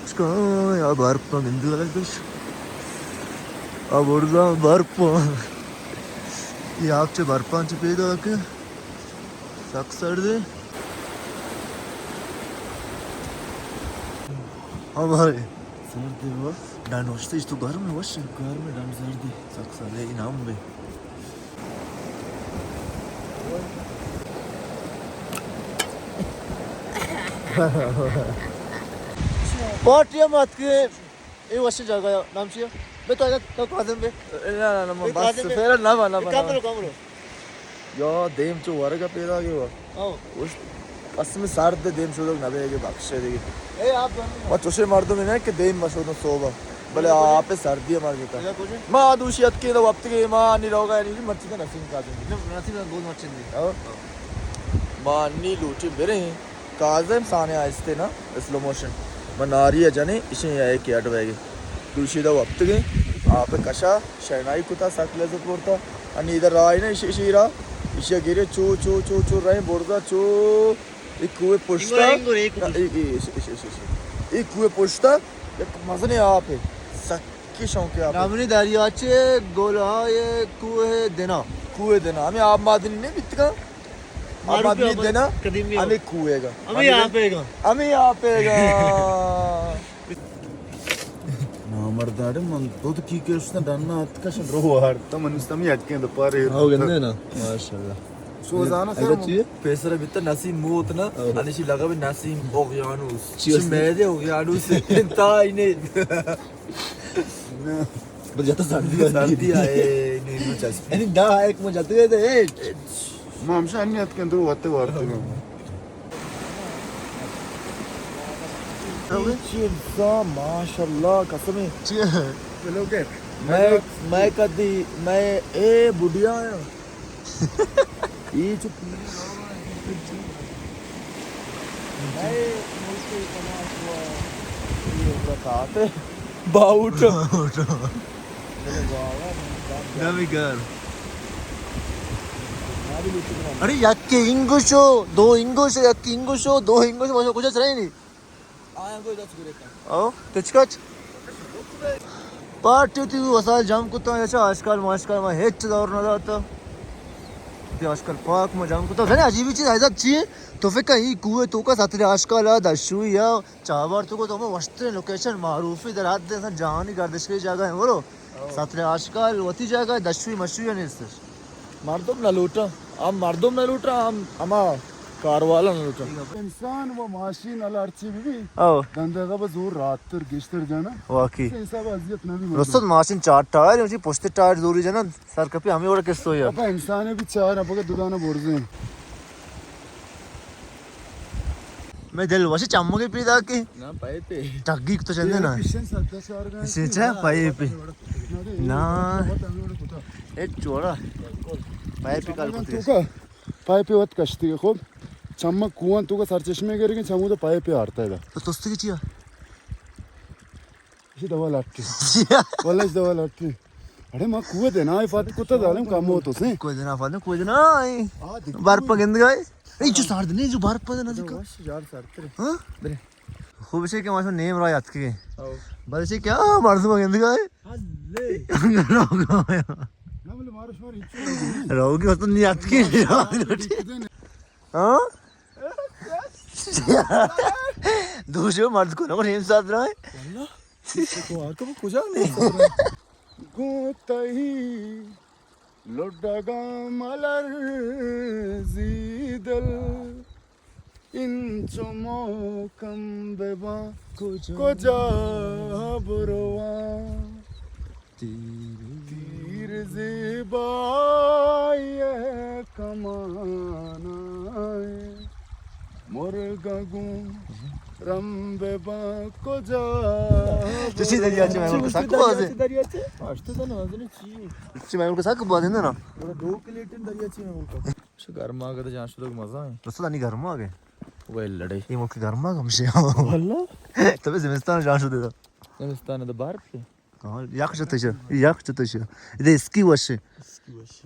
یا برپ گندگ لگش. آ برزا برپ. یہ آپ چہ برپاں چہ پیدا کہ سک سرد ہے. ہاں بھائی. سرد ہے بس. ڈن وشتش تو گرم ہے وش. گرم ہے، ڈن سرد ہے. سک سرد ہے، انعام بے. پارٹی ہم اتکے. اے وش جاگہ یا نام چیا؟ بے تو اگا تو کاظم بے. نہ، نہ، نہ، بس کاظم بے. فعلا نہ با، نہ با، کم نہ با. رو، کم رو. یا دیم چو ورگا پیدا گے وا. ہاں. وش قسم سرد دیم شودگ نہ بے گے بخش دے گے. اے آپ دونوں. ما چوشے مردم نہ کہ دیم مشودن صوبہ. بلے آپ سردی مر گتا. ما دوشی اتکے دا وقت کے ما نی روگا نی مرچی دا نسیم کاظم. نہ، نسیم بہت مرچی دی. ہاں. ما نی لوٹی برے. کاظم سانے آہستے نا، سلو موشن. من ناری ء جنے، اشیں یا ایک یڈ ویگے. دوشی دا وپتگیں، آپ کشا، شہنائی کتا، سک لذت برتا. انی ادھر راہ نا، اشی، اشی را، اشی گیرے، چو، چو، چو، چو رہیں، برزا، چو، ایک کوہ پشتا. اینگو، اینگو، اینگو. اے، اے، اش، اش، اش، اش. ایک کوہ پشتا، یک مزنے آپ ہے. سکی شوق ہے آپ ہے. نامنی دریاچے گولہائے کوہ دنا. کوہ دنا. ہمیں آپ مادنی نہیں بیتگا؟ معروف آبادی ہے، دینا، قدیمی ہو. ہمیں کوئے گا. ہمیں ہمیں آپ ہے گا. ہمیں آپ ہے گا. نامرداڑے من دو تو کی کرشتا ڈننا اتکا شن رو وارتا من استمی اتکیں دوپارے. ہاں، گندے نا. ماشاءاللہ. شوزانا اگہ سر چی؟ پیسر بیتا نسیم موت نا، او. انشی لگا بی نسیم اقیانوس. چی چی است؟ میدے اقیانوس انتہائی نے. بس جاتا سردی آئی. سردی آئے، نیمو چسپی. یعنی دا ایک مو جاتے گئے تھے، اے. ما ہمشہ انی اتکن درو وتے وارتے گا. چی انسان، ماشاءاللہ، قسم ہے. چی ہے؟ میں، میں کدی، میں اے بڈیا آیا. یہ چو باؤٹ. نمی کار. ارے یک انگوشو، دو انگوشو، یک انگوشو، دو انگوشو، ماشا کجا چرائے نہیں؟ او، تچکچ. پارٹی تی وسائل جام کتا، اچھا، آج کل ما، آج کل ما ہچ دور نہ داتا. تی آج کل پاک ما جام کتا. زنے عجیبی چیز ایزا چی ہے؟ تو فکر ای کوہ تو کا ساتھ آج کل آ دشوی یا چابار تو کو تو ہمیں وشتریں لوکیشن معروفی در حد انسان جہانی گردش کے جگہ ہیں، برو. ساتھ آج کل وتی جگہ دشوی مشوی نیست. مردم نہ لوٹا، ہم مردم نہ لوٹا، ہم ہما کاروالا نہ لوٹا. انسان و ماشین والا ہرچی بھی، او. دندگا بہ زور راتر گیشتر جانا. واقعی. اس حساب اذیت نہ بھی مردم. رستد ماشین چار ٹائر، اسی پشت ٹائر زوری جانا، سر کپی ہمیں وڑا قصہ ہویا. ابا انسان بھی چار، ابا دو دانا برزیں. میں دل وش چمگے پیدا کی. نا، پائپے. ٹگی تو چندے نا. پیشن سردا چار گئے. اسے چا پائپے. نا. اے چوڑا. پائپے کار کرتے. تو کا؟ پائپے وت کشتی خوب. چمک کوان تو کا سرچشمے گرگے، چمو تو پائپے آرتا ہے. تو توستی کی چیا؟ اسی دوا لٹی. واللہ اسی دوا لٹی. اڑے ما کوہ دینا ہے فات کتا ظالم کام ہو تو سے. کوہ دینا فات، کوہ دینا آئی. برپ گند گئے. اے جو سارد نہیں، جو برپ پدے نزدیک. وش یار سارتر. ہاں؟ برے. خوب سے کہ ما نیم را یاد کے. او. بلے سے کیا مردم گند گئے؟ ہلے. روگی وقت نہیں یاد کے. ہاں؟ دوشو مرد کو نہ نیم ساتھ رہا ہے. واللہ. تو آکو کجا نہیں؟ گوں تئی لڈگاں ملرزی دل، انچو محکم بباں کجا، کجا برواں. تیر، تیر زیبائی کمانائے، مرگ گوں رمب با کجا. چشی دریاچہ میں ملک سک بازیں. دریاچہ؟ اشتے تو نازنی چی؟ چشی میں ملک سک بازیں نا. دو کلیٹن دریاچہ میں ملک. چه گرما گده جان شده مزه. رسول انی گرما گه. ویل لڑے. یہ ملک گرما گم شے. والله. تبه زمستان جان شده دا. زمستان دا بار پہ. ہاں، یک چتش، یک چتش. اے اسکی وش. اسکی وش.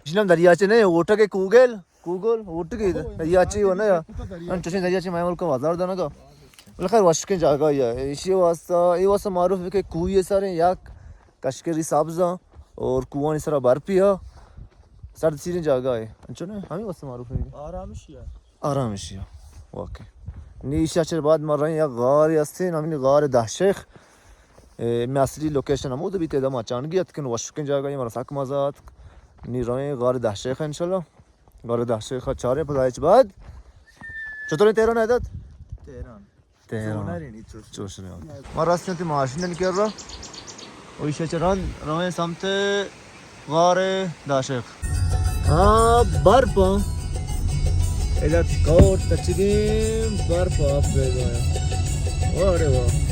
جنم دریاچہ نہ، اوٹا کے کوگل. گوگل اوٹگی دریاچے و نہ یا؟ انچوشیں دریاچے مئے ملک ءَ بازار دنگا. بلے خیر وشکیں جاگہ یا ایشی واسطہ، اے واسطہ معروف ہے کہ کوہی سر یک کشکری سبز اور کوہانی سرا برفی ہے، سرد سیریں جاگہ ہے. انچو نہ ہمیں واسطہ معروف ہے. آرامشی ہے. آرامشی ہے. واقعی. نی ایشی چر بعد ما رہیں یک غار ہستیں، نامی غار دہ شیخ. اے، مئے اصلی لوکیشن ہمود بیت، ادا ما چانگی اتکن، وشکیں جاگہ، مارا سک مزہ آتک. نی رہیں غار دہ شیخ انشاءاللہ. غار دہ شیخ چاریں پدا اچ بعد. چطوریں تہران عادت؟ تہران. تہران. چوش نہ. ما رستیں تی ماشین کر رہا. و ایشی چر رہیں سمت غار دہ شیخ. ہاں، برف ہاں. ادا کور تچگیں برف آپ بہ گیا. واہ رے واہ.